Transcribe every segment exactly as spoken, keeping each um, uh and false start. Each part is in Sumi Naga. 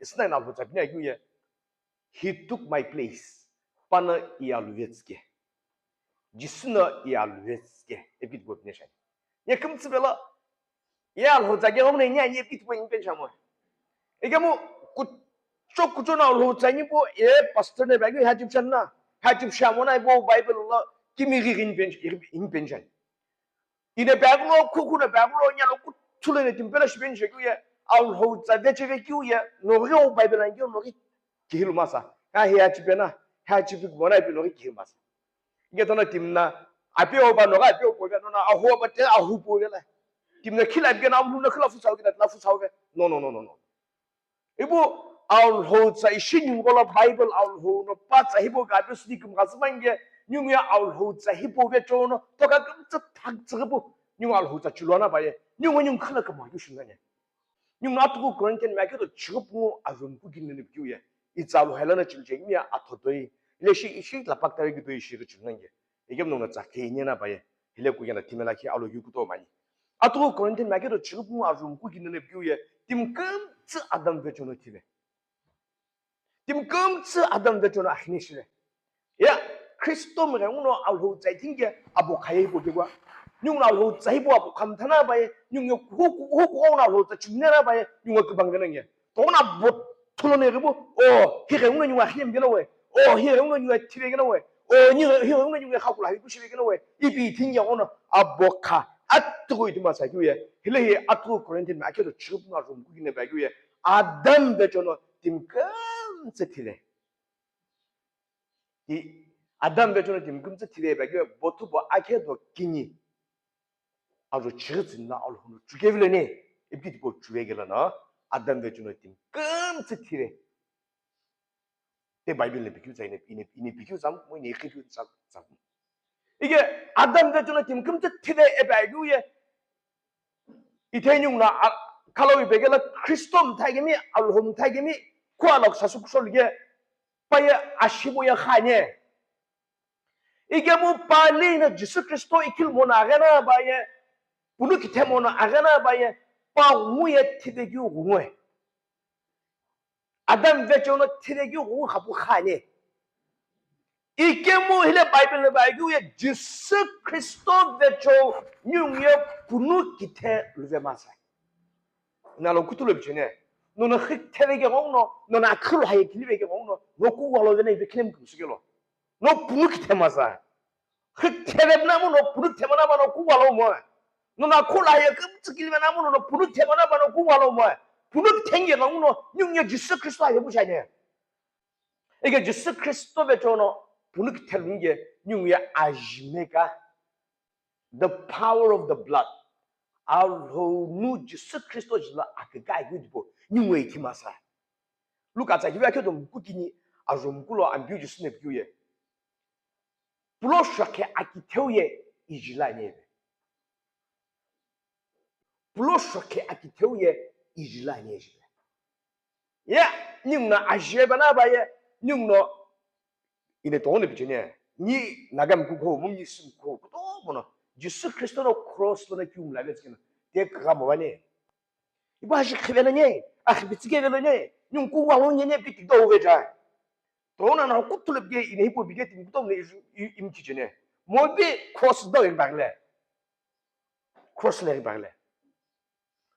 Isina ina alhou tsa pini akeu ye. He took my place. Pano iya luvetsike. Jisu no iya luvetsike. Ipi tipau pini shani. Ye kümtsü pelo. Ye alhou tsa ke ghoghi no inya ipi tipau ini peni shamo. Ikemu kucho kucho no alhou tsa nyi po ye pastor ne bagi ha chip shan na. Ha chip shamo na ipo Bible lo kimi ghi ghi ini peni ini peni shani. Ine bag lo, kukhu na bag lo, nya lo kuthu lo ine timpela shipen shekeu ye, alhou tsa veche vekeu ye, noghi o Bible angeu noghi kihilu masa. Ha he achi pena, he achi pik mona ipi noghi kihilu masa. Inge tona timna, api o ba noghi api o po ve, nona ahu o ba te ahu po ve la. Timna khila ipi na amlu na khila fusau kina, la fusau ve. No, no, no, no, no. Ipu alhou tsa ishi ningu lo Bible alhou no pa tsa hipau ka api sidi kümghasü mangi, ningu ye alhou tsa hipau vecho no, toka kümtsü thaktsü pu, ningu alhou tsa chulona pa ye, ningu ningu khala kama yu shingane. Ningu atuku Corinthian ma keto chighupu ngu azon ku kinene piu ye, itsa alhou hela na chimche mi athotoi, leshi ishi lapak tare kitoi ishi chulnange. Ikemu nongu tsa khe inyena pa ye, hile kuyena thimela khi alo yu kuto mani. Atuku Corinthian ma keto chighupu ngu azon ku kinene piu ye, timi kümtsü Adam vecho no thive. Timi kümtsü Adam vecho no akhine shive. Ya, Kristo mghenguno alhou tsa itinge abo khaye ipo kegwa. Ningu alhou tsa ipo abo khamthana pa ye, ningu huku huku ono alhou tsa chimnena pa ye, ningu kibang venenge. Tona bot thulo ne ribu, o, hi ghenguno ningu akhine mgeno we. O, hi ghenguno ningu thive geno we. O, ni hi ghenguno ningu khakula hi kushive geno we. Ipi itinge ono abo kha. Atuku ituma sa kiu ye. Hile hi atuku Corinthian ma keto chighupu ngu azon ku kine pa kiu ye. Adam vecho no timi kümtsü thile. Ti Adam vecho no timi kümtsü thile pa kiu ye, bothu bo akhe do kinyi. Azo chighi tsü na alhou no chukevile ne, ipi tipau chuvekela na, Adam vecho no timi kümtsü thile. Te Bible ne pikeu tsa ine, ine, ine pikeu tsam, mo ine ikhe keu tsam, tsam. Ige Adam vecho no timi kümtsü thile e pa kiu ye. Ithe ningu na a-, khalou ipegela Kristo mthagimi, alhou mthagimi, ku alok sasu kusol ge, pa ye ashibo ye khane. Ikemu pali na Jisu Kristo ikil mona aghena pa ye, punu kithe mona aghena pa ye, pa ngu ye thide kiu ghungue. Adam vecho no thile kiu ghungu khapu khane. Ikemu hile Bible ne pa kiu ye Jisu Kristo vecho ningu ye punu kithe luve masa. Nalo kutulo bichene. Nono khik thele ke gong no, nono akhulu haye kilive ke gong no, no ku walo vene ibe klem kumsukelo. No punu kithe masa. Khithele na mo no punu kithe mana ba no ku walo mo. No na khula ye kümtsü kilive na mo no punu kithe mana ba no ku walo mo. Punu kithe nge na mo no ningu ye Jisu Kristo ye bu shane. Ege Jisu Kristo vecho no punu kithe lunge ningu ye ajimeka. The power of the blood. Alhou nu Jisu Kristo jila akika ayu dipo ningu ye kimasa. Luka tsa kivi akhe do mkukini ajo mkulo ambiu Jisu ne piu ye. Pulo shokhe akitheu ye ijila ani ebe. Pulo shokhe akitheu ye ijila ani ebe. Ye, ningu no aji ebe na ba ye, ningu no ine tongone bichene. Ni naga mkukho, mumni simkho, kuto mono. Jisu Kristo no cross lo na kiu mla vetsikena. Te kagamo bane. Ibo aji khivelo ne, aji bitsike velo ne, ningu ku wa lo ne ne piti do ve ja. Tona na kutulo bige ine hipo bige timi kuto ne iju imchichene. Mo bi cross do in bagle. Cross le bagle.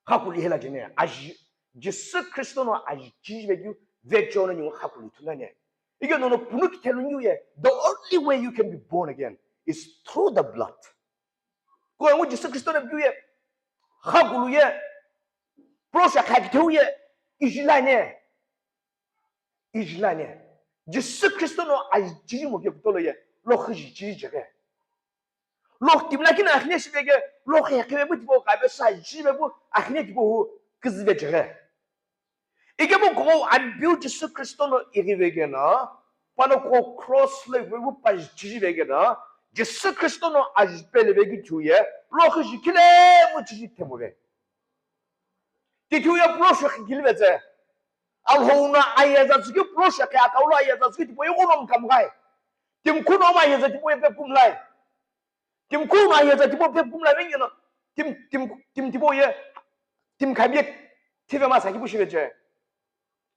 Hakuli hela jene, aji, Jisu Kristo no aji chiji vekeu, vecho no ningu hakuli thunane. Ige no no punu kithelu ningu ye, the only way you can be born again is through the blood. Ko ngu Jisu Kristo no biu ye, hakulu ye, prosha khakitheu ye, ijilane. Ijilane. Jisu Kristo no aji chiji mo ke kutolo ye, lo khiji chiji jege. Lo timla kina akhine shibege, lo khe khe bu tipo ka be sa jibe bu akhine tipo hu kizibejere. Ike bu ko ambiu Jisu Kristo no iribege na, pano ko cross le bu pa jibege na, Jisu Kristo no ajipele begi tuye, lo khiji kile mu jiji temobe. Tithiu ye pulo shokhi kilivetse. Alhou no ayeza tsukeu pulo shokhi akaulo ayeza tsukeu tipau ye kuno mkhamghai. Timkhu no ma ayeza tipau ye pepkumlai. Timkhu no ayeza tipau pepkumlai vengeno. Tim, tim, tim tipau ye. Tim khabie. Thive masa kipu shiveche.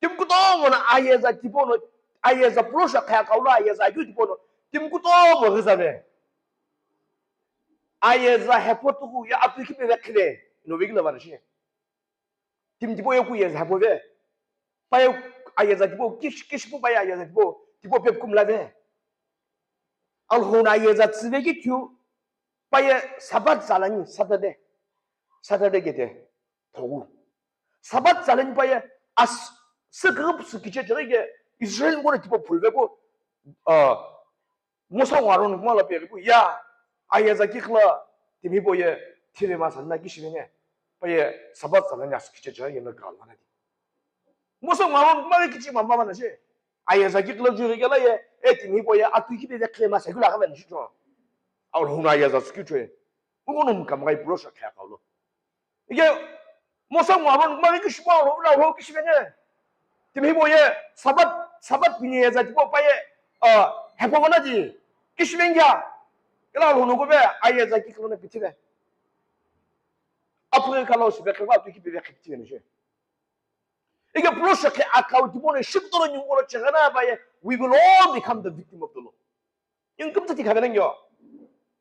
Timkhu kutomo no ayeza tipau no, ayeza pulosho khayakau lo ayeza akeu tipau no, timi kutomo ghizave. Ayeza hepo tuku ye atui kipe vekhile, no vekilo vana shi. Timi tipau ye ku yeza hepo ve. Paye ayeza tipau kish-, kishipu paye ayeza tipau, tipau pepu kumla ve. Alhou no ayeza tsüve kithu, paye Sabbath zalani, Saturday. Saturday kete, thogu. Sabbath zalani paye as-, süküpsü kiche chege ke Israel ngoro tipau phulve ko, ah, Musa ngo Aron kuma la peghi pu, ya, ayeza kikla, timi hipau ye, thive ma sanna kishivenge. Paye, Sabbath zalani as kiche chege ye no kala na di. Musa ngo Aron kuma kichi mamba mana shi. Ayeza kikla juri kela ye, e timi hipau ye, atui kipe vekhile ma sa kula ka vani shi cho. Alhou no ayeza tsü kichwe. Mukono mkamai pulosho khayakau lo. Ike, Musa ngo Aron kuma kishipu lo, lo, lo, kishivenge. Timi hipau ye, Sabbath, Sabbath pini yeza tipau paye, ah, hepo vana di, kishivenge. Kela Alhou no kube, ayeza kikla no pithive. Aphu kala o sibe khe va, atui kipe vekhile pithive ni shi. Ike pulosho khayakau tipau no, shikutoro nyungolo chegana paye, we will all become the victim of the law. Nyungkümtsü ti khabe nangyo.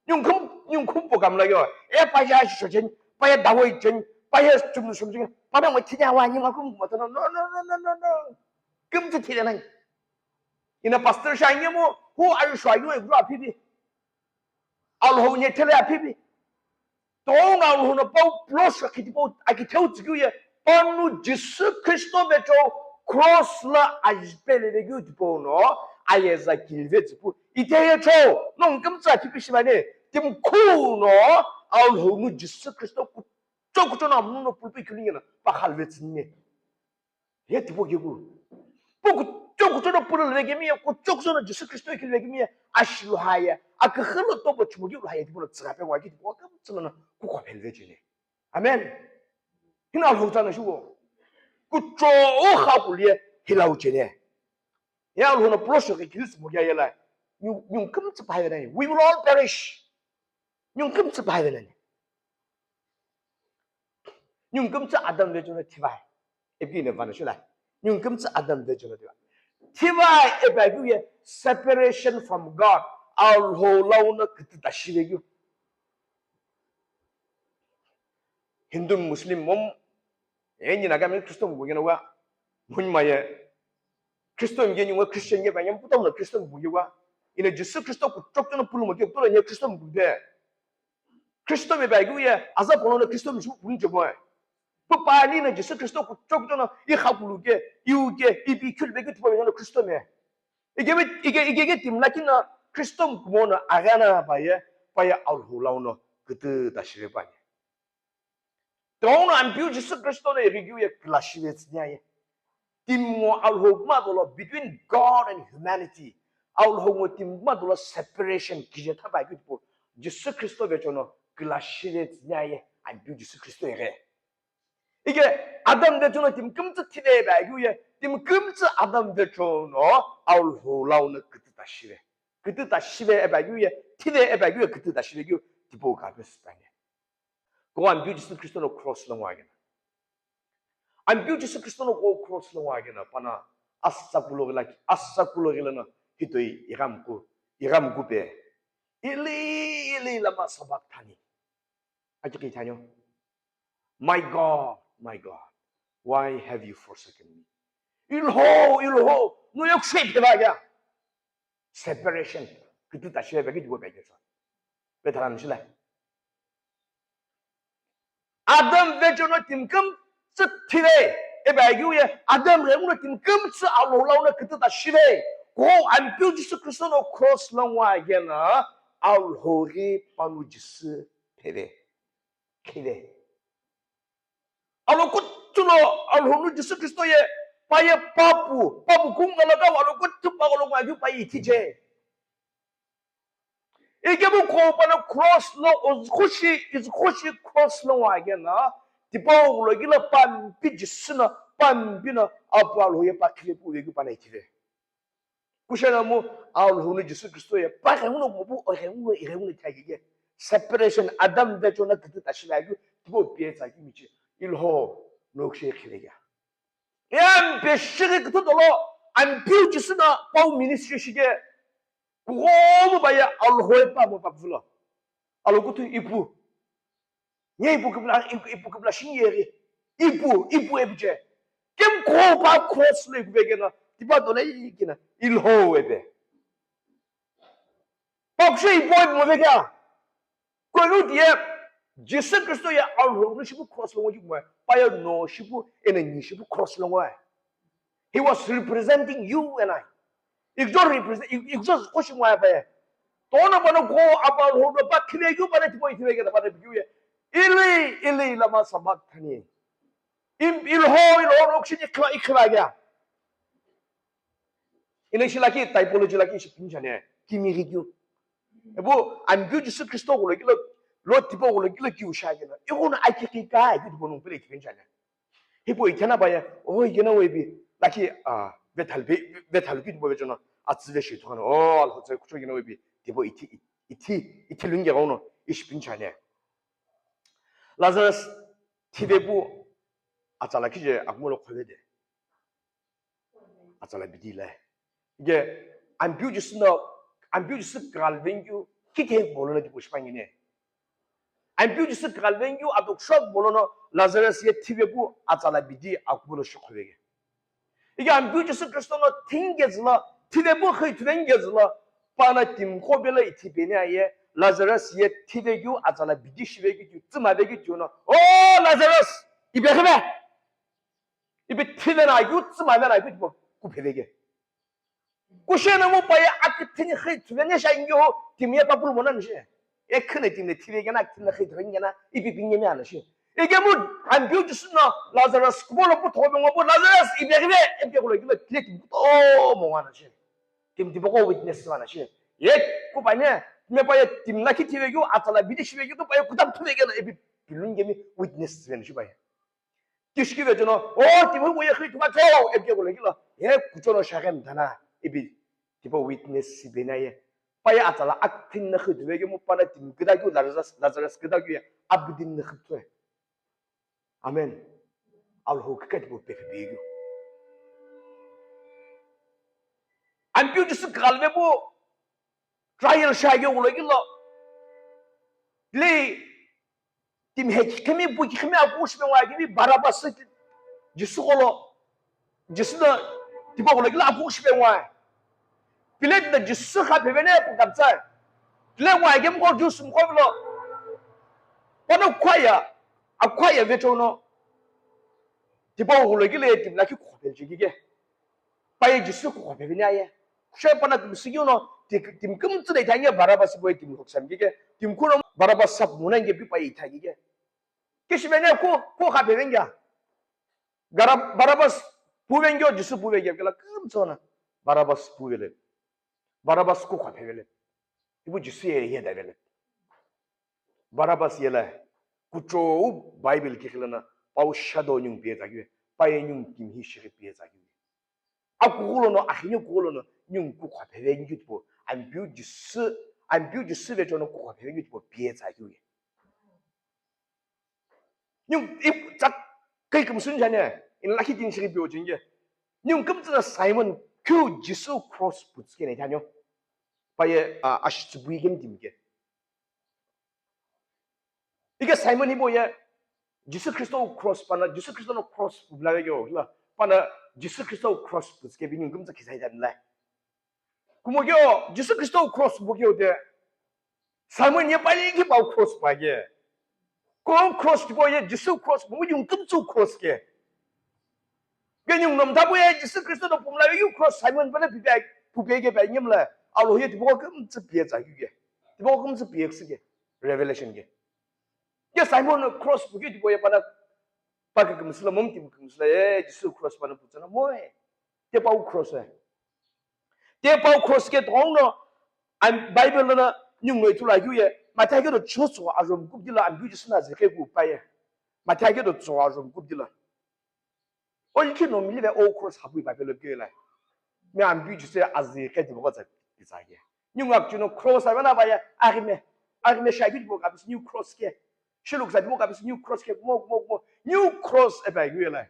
Nyungküm, nyungküm po kamla yo. E paye ashisho chen, paye dawai chen, paye chumnu shum chen, paye mo thinya wa nyi ma kum mo no, no, no, no, no, no, no. Kümtsü thile nang. Ina pastor sha nyi mo, who are you sure you grow up hibi? Alhou nye thele aphibi. Tong Alhou no pau pulosho khitipau akitheu tsükeu ye, panu Jisü Khristo vecho cross la ajipele vekeu tipau no, ayeza kilive tsüpu. Ite ye cho, no nkümtsü akhipi shimane, timi khu no, Alhou no Jisü Khristo kucho kucho no amunu no pulpi kilinge na, pakhal ve tsünne. Ye tipau kepu. Pu kucho kucho no pulul vekemi ye, kucho kucho no Jisü Khristo kil vekemi ye, ashilu haye, akühü lo topo chumuki lo haye tipau no tsüghape wa ki tipau kümtsü no kukho phelve chene. Amen. Hina Alhou tsana shuwo. Kucho o kha kulie hilau chene. Ya Alhou no pulosho ke kius mo ya yela. Nyu, nyungkümtsü pa ya nani. We will all perish. Nyungkümtsü pa ya nani. Nyungkümtsü Adam vecho no thivai. Epi ne vana shula. Nyungkümtsü Adam vecho no thivai. Thivai epi akeu ye separation from God. Alhou lau no kütü ta shive keu. Hindu, Muslim, mom, e ni Nagami Christian bu gena wa. Mun ma ye. Christian ge ni wa Christian ge ba yam puta na Christian bu ge wa. Ina Jisü Khristo kucho kucho no pulu mo ke, puta na Christian bu de. Khristo me bai ye, aza polo na Khristo me shu pun je mo. Pu pa ni na Jisü Khristo kucho kucho na i kha kulu ke, iu ke, i pi khul be ke tu pa na Khristo me. Ige be, ige, ige ke tim lakina Khristo mo na aga na ba ye, pa ye Alhou lau no kütü ta shive pa ni. Tong no Ampeu Jisü Khristo no igi ye kila shive tsünya ye. Timi ngo Alhou kuma dolo between God and humanity. Alhou ngo timi kuma dolo separation kije thapa keu tipau Jisü Khristo vecho no kila shive tsünya ye Ampeu Jisü Khristo ige. Ige Adam vecho no timi kümtsü thile ba keu ye, timi kümtsü Adam vecho no Alhou lau no kütü ta shive. Kütü ta shive eba keu ye, thile eba keu ye kütü ta shive keu tipau ka pe sitane. Ko Ampeu Jisü Khristo no cross lo ngwa kena. Ampeu Jisü Khristo no ko cross lo ngwa kena, pana asa kulo gila, asa kulo gila na hitoi ighamku, ighamku pe. Eli, Eli, lama sabachthani. Aji ki thanyo. My God, my God, why have you forsaken me? Ilho, Ilho, no yokshe pheva ya. Separation. Kütü ta shive pe ki dubo pe kesa. Pe tharan shila. Adam vecho no timi kümtsü thile, eba keu ye, Adam ghenguno timi kümtsü Alhou lau no kütü ta shive. Ko Ampeu Jisü Khristo no cross lo ngwa kena, Alhou ghi panu Jisü pheve. Khile. Alo kuchulo Alhou no Jisü Khristo ye, pa ye papu, papu kungala ka alo kuchu pa lo ngwa keu pa ye thiche. Ikebu ko pana cross lo, ozkhushi, izkhushi cross lo ngwa kena, tipau lo gila pampi Jisü na, pampi na, apu Alhou ye pa khile pu vekeu pana ithive. Kushena mu, Alhou no Jisü Khristo ye, pa ghenguno mopu, o ghenguno, i ghenguno thagi ye. Separation, Adam vecho no kütü ta shive keu, tipau pie tsa keu michi. Ilho, no kshe khile ya. Ye ampe shighi küthü dolo, Ampeu Jisü no pau ministry shike, kughomu baye Alhou ye pamo papvülo. Alokuthu ipu. Nye ipu küpla, ipu, ipu küpla shinye ghi. Ipu, ipu epiche. Kemkho pa cross lo ikuvekena, tipa dolo ikina, Ilhou epe. Pakushe ipu epe mo vekea. Koilu tiye, Jisü Kristo ye Alhou no shipu cross lo ngo kipmo, paye no shipu, ena ni shipu cross lo ngo. He was representing you and I. Ikjo represent, ik-, ikjo koshi ngo ya paye. Tono bana ko apa Alhou no pa khile yu bana tipo ithive ke bana biyu ye. Eli, Eli, lama sabachthani. Im, Ilhou, Ilhou, rokshi ni khla, ikhla ya. Ile shi laki typology laki shi pinjane, kimi ri kyu. Ebu, Ampeu Jisü Kristo gulo kilo, lo tipo gulo kilo kyu sha kilo. Igu na aki ki ka, iti tipo nung pele ki pinjane. Hipau ithena paye, oh, igena webi, laki, ah, vethalpi, vethalpi tipo vechono, atsüve shi ithukano, oh, Alhou tse kucho igena webi, tipo ithi, ithi, ithi lungi gauno, ishi pinjane. Lazarus, thivepu, atsala kije, akumulo khove de. Atsala bidi le. Ge, Ampeu Jisü no, Ampeu Jisü kalvengyu, kithe bolo na tipo shipangine. Ampeu Jisü kalvengyu, adoksho bolo no, Lazarus ye thivepu, atsala bidi, akumulo shokhovege. Ige Ampeu Jisü Kristo no thingezülo, thivepu khe thuvengezülo, pana timkho belo ithipeni aye, Lazarus ye thivekeu, atsala bidi shivekeu, tsumavekeu no, oh, Lazarus, ibe khive. Ipi thile na yu tsima na ipi tipo kupheveke. Kushena mo paye akithini khe thuvenge sha ingi ho timi ye papulu mona nishe. Ekhene timi thiveke na akithini khe thuvenge na ipi pinge me ana shi. Ege mo Ampeu Jisü no Lazarus kubolo pu thobe ngo pu Lazarus ipi khive epike kulo kilo thile timi kutomo wana shi. Timi tipo ko witness wana shi. Ye kupane me paye timi na kithivekeu atsala bidi shivekeu paye kutam thuveke na ipi pilunge mi witness wana shi paye. Kishiki vechono, oh, timi hu ye khui tuka cho, epike kulo kilo. Ye kuchono shaghem dana, ipi, tipo witness si bena ye. Paye atsala akithin na khui tuve ke mo pana timi kida kyu Lazarus, Lazarus kida kyu ye, abidin na khui tuve. Amen. Alhou kika tipo pepe pe kyu. Ampeu Jisü kalve bu, trial shage kulo kilo. Le, timi he kimi pu kimi aku shipe ngwa kimi Barabas Jisü kolo. Jisü na tipo kolo kila aku shipe ngwa. Pilate na Jisü kha pevene pu kapsa. Pile ngwa kimi ko Jisü mko bilo. Kono kwaya, akwaya vecho no. Tipo kolo kile timi laki ko pe jigige. Paye Jisü ko pe vini aye. She pana timi sikyu no, ti-, timi kümtsü de ithanye Barabas boy timi khoksa mike, timi kuno Barabas sap muna nge pi paye ithanye ke. Kishi bene ko, ko kha pe vengya. Gara-, Barabas pu vengyo, Jisü pu vengyo, kela kümtsü na. Barabas pu vele. Barabas ko kha pe vele. Ibu Jisü ye, ye da vele. Barabas yela, kuchou Bible kikhilana, pau shadow nyung pie tsakyu, paye nyung timi hi shighi pie tsakyu. Akughulono, akhini kughulono, nyung kukho pheve ngyutpo, Ampeu Jisü, Ampeu Jisü vechono kukho pheve ngyutpo pie tsakyu. Nyung ip tsak kai kumsun jane, in lakhi tin shighi pio jinge. Nyung kumtsana Simon, kyu Jisü cross putskene janyo. Paye, a, ashitsubui gem dimge. Ike Simon ibo ye, Jisü Kristo cross pana, Jisü Kristo no cross publa yo, la, pana Jisü Kristo cross putske bini ngumtsa kisai dan lai. Kumo yo, Jisü Kristo cross bu yo de, Simon ye pali ki pau cross pa ye. Ko cross ki bo ye, Jisü cross bu yung kumtsu cross ke. Ke yung nom tabu ye, Jisü Kristo no pumla yu cross Simon pala pipe, pupe ke pe nyem la. Alo ye tibo kumtsu pie tsa yu ye. Tibo kumtsu pie ke. Revelation ke. Ye Simon no cross bu ke tibo ye pana pa ke kumsla mom tibo kumsla ye, Jisü cross pana putsana mo ye. Te pau cross ye. Te pau cross ke tong no, an Bible na nyung noi tula yu ye, Matthew ke do chuchu a rom kup dilo an bu Jisü na zike ku pa ye. Matthew ke do chu a rom kup dilo. O likhi no mi live o cross hapu Bible ke la. Mi an bu Jisü a zike di bogo za pizza ye. Nyung ak chuno cross a na ba ye, a rime. A rime sha yu bo ka bis new cross ke. Shiluk za bo ka bis new cross ke, mo, mo, mo. New cross e ba yu la.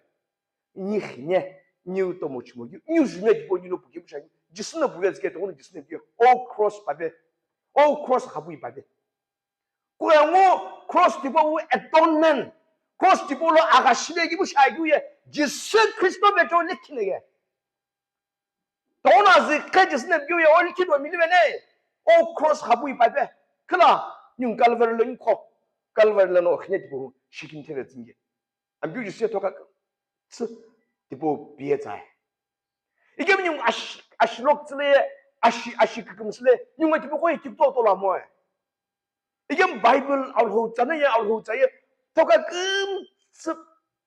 Ni khine, niu tomo chimo keu, niu jume tipau nino puke pusha keu. Jisu no puve tsike tokoni Jisu no keu. O cross pape. O cross khapu ipape. Kuengu cross tipau atonement. Cross tipau lo aga shive kipu sha keu ye. Jisu Kristo vecho le khinege. Tokoni azü khe Jisu no keu ye o likhi do mili vene. O cross khapu ipape. Kila, niu Calvary lo nikho. Calvary lo no khine tipau shikin theve tsinge. Ampeu Jisu ye thoka tsü tipau piye tsai. Ikemu ningu ashi, ashi lok tsüle, ashi, ashi küküm tsüle, ningu tipau koi tikto to la moe. Ikemu Bible Alhou tsana ye, Alhou tsaye, thoka küm tsü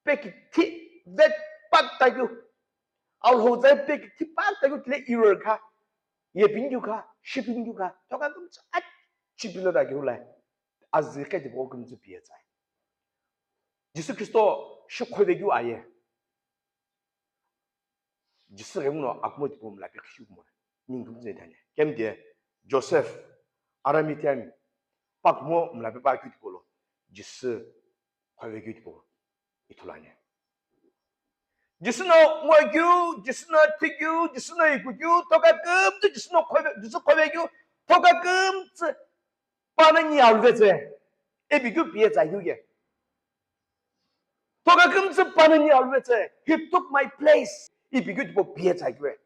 peki thi vet pat tayu. Alhou tsaye peki thi pat tayu tile error kha. Ye pindu kha, shi pindu kha, thoka küm tsü at, shi pilo da kiu lai. Azü khe tipau küm tsü piye tsai. Jisu Kristo shi khove keu aye. Jisu ghemu no akumo tipau mla pe khishu kumo. Ningu kümtsü ithani. Kemde Joseph Arimathea mi pakumo mla pe pa keu tipau lo. Jisu khove keu tipau. Ithulu ani. Jisu no ngo keu, Jisu no thi keu, Jisu no iku keu, thoka kümtsü Jisu no khove, Jisu khove keu, thoka kümtsü Panongu aluvetse, ipi keu piye tsai keu ye. Thoka kümtsü panongu aluvetse, he took my place. Ipi keu tipau piye tsai keu ye.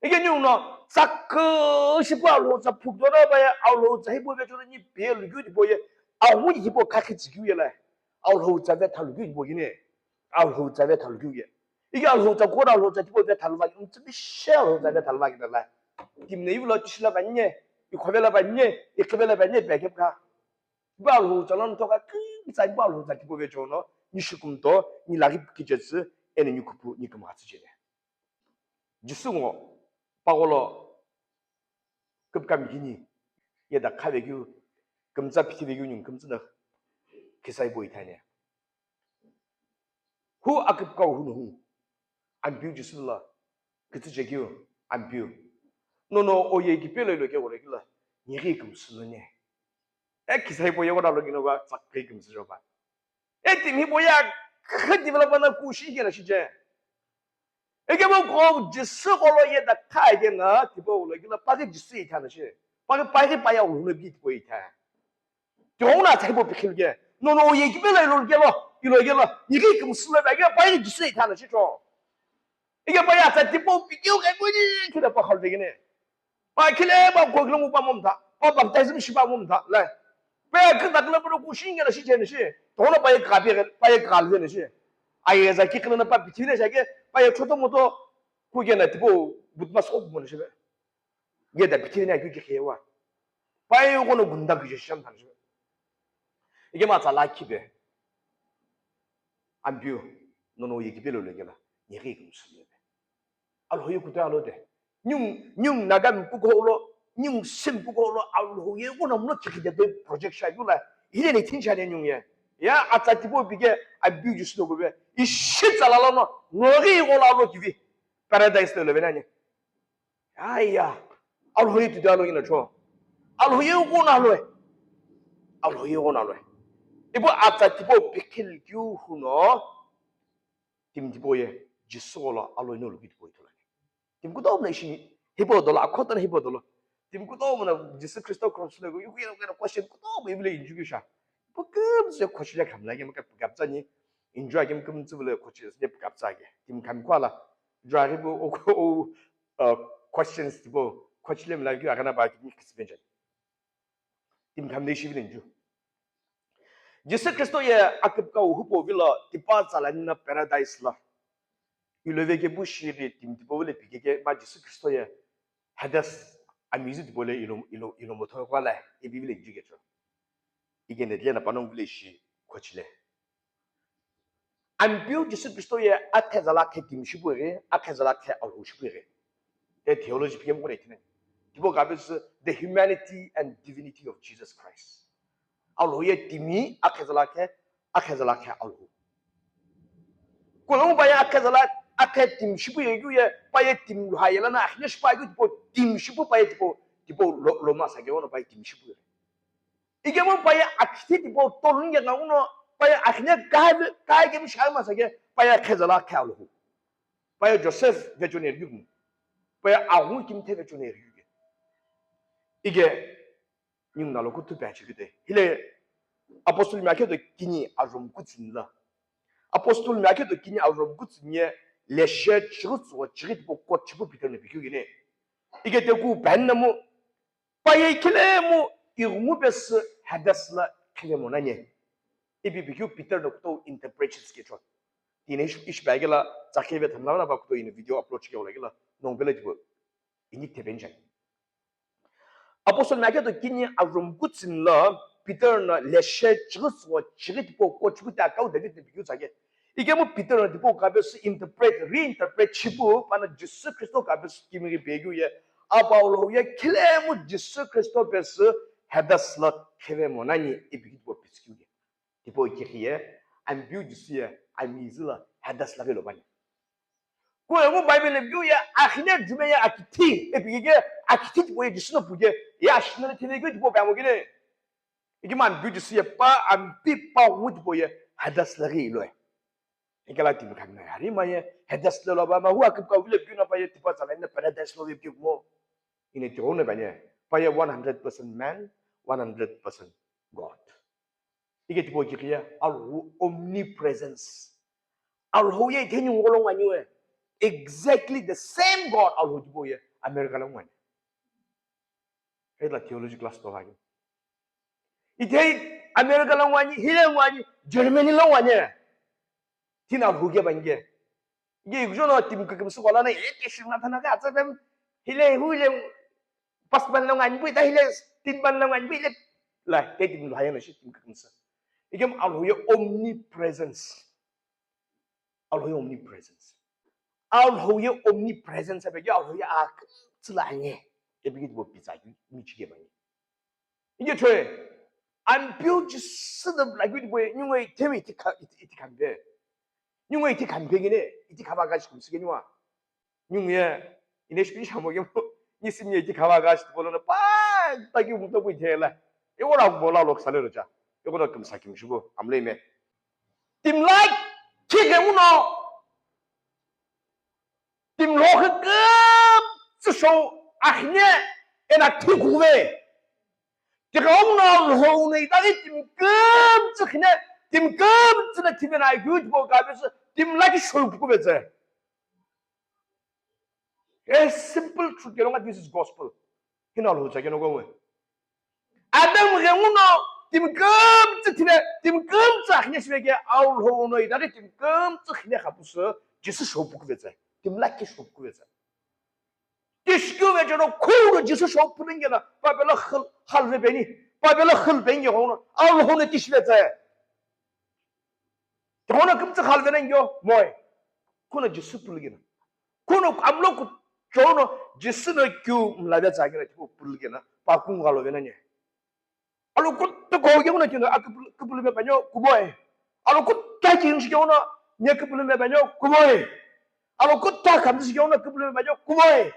Ike ningu no, tsakü shipu Alhou tsa phukdo na pa ye, Alhou tsa hipau vecho ni piye lu keu tipau ye, ahu ni hipau khakhi tsi keu ye la. Alhou tsa vetha lu keu tipau ye ne. Alhou tsa vetha lu keu ye. Ike Alhou tsa kora Alhou tsa tipau vetha lu va keu, ntsi bishe Alhou tsa vetha lu va keu la. Kimne ivilo tishila va nye, ikhove la va nye, ikhive la va nye, pe kepka. Iba Alhou tsa lo nthoka kümtsa iba Alhou tsa tipau vecho no, ni shikumto, ni laghi kichetsü, eno ni kupu, ni kümghatsü chene. Jisu ngo, pagholo, küpka migini, yeda khave keu, kümtsa phithi ve keu ningu kümtsü na, khisai bo ithane. Hu aküpkau hu no hu. Ampeu Jisu lo. Kütsü chekeu, Ampeu. Nono oye kipe lo ilo ke ghore kila. Nighi kümsü lo ne. E kisa hipau ye ghona lo kino ba, tsak kei kümsü joba. E timi hipau ya, khati vela bana kushi kena shi je. Eke bo ko Jisu gholo yeda kha ide na, tipau lo kila, pake Jisu ithana shi. Pake, pake pa ya ulo bi tipau ithana. Tighonguna atsa hipau pikhilu ke. Nono oye kipe lo ilo ke lo, ilo ke lo. Nighi kümsü lo ba ke, pa ye Jisu ithana shi cho. Ike pa ye atsa tipau pikhiu ke kuni kida pa khalu vekene. Pa khile ba kokilo mu pa momta. Pa baptism shi pa momta. La. Pa ye kida kilo pa kushi ngena shi chene shi. Tighonguna pa ye kape, pa ye kalu vene shi. Aye za ki kilo na pa pikhiu ne shake, pa ye choto moto kugena tipau butma sok mo shi. Yeda pithirini akeu kikhe wa. Pai ghono gunda kije sham thanishibe. Ike ma tsala khibe. Ampeu, nono ye kipe lo lekela. Nighi kümsü lebe. Alhou ye kutu alo de. Ningu, ningu Naga mi kuko lo, ningu sim kuko lo, Alhou ye ghono mlo kikhi de project sha yula. Hile ne thin sha ne ningu ye. Ya atsa tipau pike, Ampeu Jisu no gobe. Ishi tsala lo no, nighi ghono alo kivi. Paradise lo lebe nani. Aya, Alhou ye tutu alo ina cho. Alhou ye ghono alo. Alhou ye ghono alo. Ipu atsa tipau pikhil keu huno. Timi tipau ye, Jisu gholo alo ino luki tipau itulani. Timi kutomo na ishi, hipau dolo, akhotana hipau dolo. Timi kutomo na Jisu Kristo cross lo, yuku yena question kutomo ivile injuki sha. Ipu kümtsü ye khochile khamla ye maka kaptsani. Injua kim kümtsü vile khochile kaptsage. Timi khami kwala. Jua ribu o, o, uh, questions tipo, question la keu agana ba kini kisibenja. Timi khamde ishi bilenju. Jisu Kristo ye akipka uhupo vilo tipa tsalani na paradise la. Ilove ke bu shiri timi tipo vile pike ke ma Jisu Kristo ye Hades amizu tipo le ilo, ilo, ilo motho kwa la, e Bible ju ke cho. Ike ne tle na panong vile shi khochile. Ampeu Jisu Kristo ye akhezala khe timi shipu ghi, akhezala khe Alhou shipu ghi. E theology pike mo kore tine. Tipo gabe the humanity and divinity of Jesus Christ. Alhou ye timi akhezala khe, akhezala khe Alhou. Kolong pa ye akhezala akhe timi shipu ye keu ye, pa ye timi luha ye lana akhine shipa keu tipo timi shipu pa ye tipo, tipo lo, lo masa ke ono pa ye timi shipu ye. Ikemu pa ye akhithi tipo tolunge na uno pa ye akhine kai, kai kemu shai masa ke Paye khezala khe Alhou. Paye Joseph vechone irikeu. Paye aghungu kimithe vechone irikeu. Ike ningu nalo kuthu pechi kite. Hile Apostle mi akhe to kini arum kutsini la. Apostle mi akhe to kini arum kutsini ye leshe chighi tsuwa chighi tipo kot chipu Peter no pikeu gine. Ike teku pen namu paye khilemu ighungu pesü Hades la khilemu nani. Ipi pikeu Peter no kuto interpret chitske chon. Tine ish ish bagela tsakhe ve thamla na ba kuto in video upload chike ola gela nong bela tipo. Ini tebenjai. Apostle mi akhe to kini arum kutsini la Peter no leshe chighi tsuwa chighi tipo kot chipu ta kau David no pikeu tsake. Ikemu Peter no tipau kabe sü interpret, reinterpret chipu, pana Jisü Khristo kabe sü kimighi pekeu ye, Apollo ye, khilemu Jisü Khristo pesü Hades la khevemo nani ipi tipau pisikeu ye. Tipau ikighi ye, Ampeu Jisü ye, ami zila Hades la ghilo bani. Kuemu Bible le view ye, akhine jume ye akithi, epikike akithi tipau ye Jisü no puke, ye ashina le thile keu tipau pamo gine. Ikima Ampeu Jisü ye pa ampi pa wu tipau ye Hades la ghi iloe. Ikela timi khan na yari ma ye Hades la lo ba ma hu akip ka vile piu na pa ye tipa tsala na paradise lo ye piu mo. Ine tiho na ba ne pa ye one hundred percent man, one hundred percent God. Ike tipau ikighi ye Alhou omnipresence. Alhou ye itheni ngolo ngani we. Exactly the same God Alhou tipau ye America la ngani. Hela theology class to lagi. Ithei America la ngwani, hile ngwani, Germany la ngwani. Tina huge bange. Ge ikjono tim kikimsu kola na, e ke shim na thana ka, atsa pem, hile, hile, pas ban la ngwani, bui ta hile, tin ban la ngwani, bui le. La, ke tim lo hayana shi tim kikimsu. Ikem Alhou ye omnipresence. Alhou ye omnipresence. Alhou ye omnipresence abe ke Alhou ye a tsila anye. Ebi ke bo pizza ki mi chike ba. Ige chwe. Ampeu Jisü de la gidi boy nyungwe temi iti ka iti iti kambe. Nyungwe iti kambe gine, iti kaba ga chikum sige nywa. Nyungwe ine shi shamo ge ni sim ye iti kaba ga chi bolo na pa ta ki mu to bu thela. E ora bola lok sale rocha. E ora kum sakim shugo. Amle me. Tim like kike uno. Tim lo kike tsu show ahne ena tikuve. Tigha uno lo ne dali tim kum tsu khne, tim kum tsu na tim na good bo ka bes tim like show ku bes. A simple truth kelonga this is gospel. Hina lo cha keno go we. Adam ghenguno tim kum tsu thine, tim kum tsu khine shibeke au lo no idake tim kum tsu khine khapusu Jisü shopu kuvetse. Tim la ki shopu kuvetse. Tishku ve jono khulu Jisü shopu ningena, Babela khal, khal ve beni, Babela khal bengi hono, au lo no tish vetse. Jono kum tsu khal vena ngyo, moi. Kuna Jisü pulgina. Kuna amlo ku jono Jisü no kyu mla vya tsagina tipo pulgina. Pa kunga lo vena nye. Alo kutta ko ge una kina akupul, kupul me banyo kuboi. Alo kutta kin shi ona nye kupul me banyo kuboi. Alo kutta kam shi ona kupul me banyo kuboi.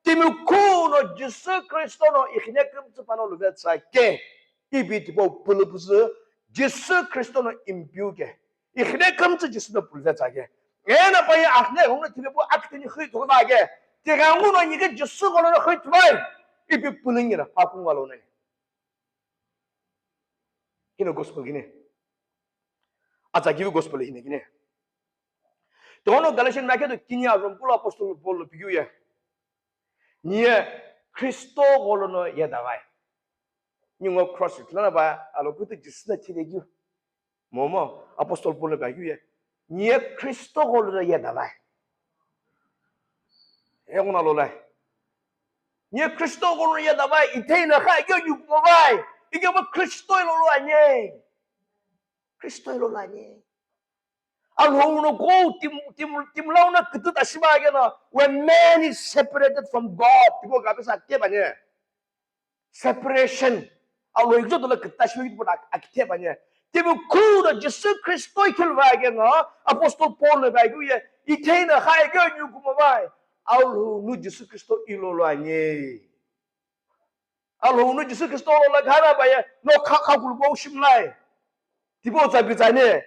Timi kuno Jisü Khristo no ikhine kum tsu pano lo vya tsake. Ibi tipo pulupsu Jisü Khristo no impiu ke. Ikhine kum tsu Jisü no pulve tsake. Ena pa ye akhne hung no tibe pu akitini khui thukna ke. Tiga nguno ni ke Jisü ngolo no khui thuvai. Ipi pulingi na pa kungalo na. Hino gospel gine. Atsa give gospel hine gine. Tono Galatian na ke to kinya rom pulo apostle Paul lo pigiu ye. Niye Khristo gholo no yedavai. Ningo cross itlana ba alo kutu Jisü na chile giu. Momo apostle Paul ba giu ye. Niye Khristo gholo no yedavai. Eguna lo lai. Niye Khristo gholo no yedavai. Iteina kha giu giu mo vai. Ige mo Khristo ilo lo anye. Khristo ilo lo anye. Alhou no ko tim tim tim lau na kutu ta shiba ke na when man is separated from God tipo ka pesa ke ba ne separation. Alhou ikjo dola kutu ta shiba tipo na akite ba ne. Tipo ku da Jisü Khristo ikil ba ke na apostle Paul ne ba ku ye iteina khai ke nyu kuma bai. Alhou nu Jisü Khristo ilo lo anye. Alhou nu Jisü Khristo lo la ghara ba ye no kha kha kulbo shimlai. Tipo tsa bi tsa ne.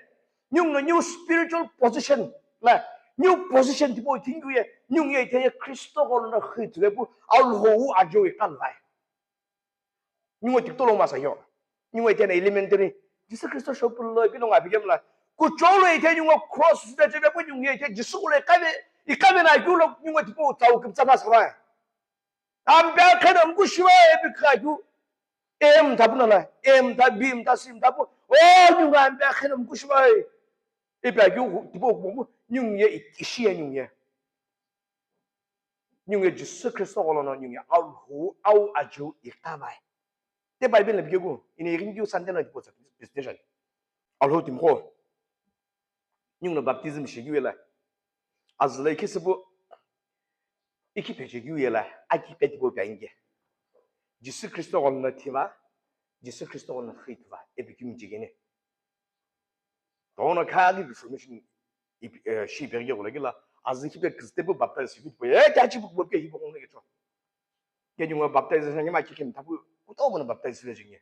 Nyung no new spiritual position. La, ningu position tipau ithikeu ye, ningu ye ithulu ye Kristo gholo no xü ithulu pu, Alhou ajeu iqavai. Ningu tikitolo masa yo. Ningu ithulu elementary. Jisü Kristo shou pulo ipi no ngapi kemla. Kucholo ithulu ningu cross sida chebe pu ningu ye ithulu Jisü gholo iqave, iqave na keu lo ningu tipau tsau kiptsa masa rai. Ampe akhena mkushiva epi khaju. Em tapu nala, em ta bim ta sim tapu. Oh, ningu ampe akhena mkushiva. Epi aju tipau kumu ningu ye ishi ye ningu ye. Ningu ye Jisü Kristo gholo no ningu ye Alhou au ajeu iqavai. Te Bible na bigegu, ini iringiu Sunday night po sa presentation. Alhou timiqo. Ningu no baptism shikeu ye la. Azüla ikhe süpu ikhi phe shikeu ye la. Aki pe tipau pe ange. Jisü Kristo gholo no thiva. Jisü Kristo gholo no xü ithulu va. Epi kimi jigene. Tono khali Reformation ipi, eh, shi ipi ghi gholo kila, azü khipe kizüte pu baptize shipi pu, eh, kya chi pu pu ke hi pu kong ke cho. Ke ningu baptize na ma ki kim tapu, kuto pu na baptize le jinge.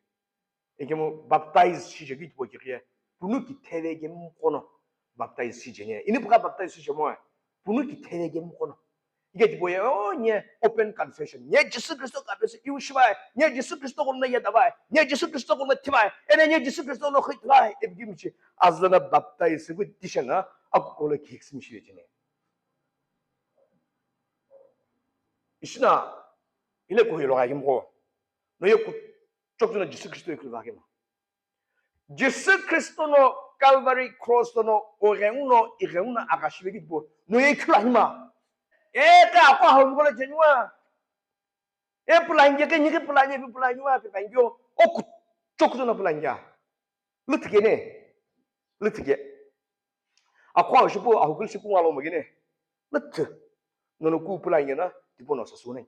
E ke mo baptize shi je ki pu ki ke. Punu ki thele ke mo kono baptize shi je ne. Ini pu ka baptize shi je mo. Punu ki thele ke mo kono. Ike tipau ye, oh, nye open confession. Nye Jisü Kristo ka pesi iu shibai. Nye Jisü Kristo gholo no yedavai. Nye Jisü Kristo gholo no thivai. Ene nye Jisü Kristo gholo no xü ithulu vai. Epi kimi chi azüla na baptize ku tisha na, aku gholo kik simi shi chene. Ishina, ile ku yelo ga kimqo. No ye ku chok na Jisü Kristo ikulu va kima. Jisü Kristo no Calvary cross lo no oghengu no ighengu no agha shive ki tipau no ye khula hima. E ka akwa hau mkola jenua. E pulangye ke nyike pulangye pi pulangye wa pi pangyo. Oku chokuto na pulangya. Lüthike ne. Lüthike. Akwa shipu ahukul shipu ngalo magene. Lüthike. Nono ku pulangye na tipau no sasu ne.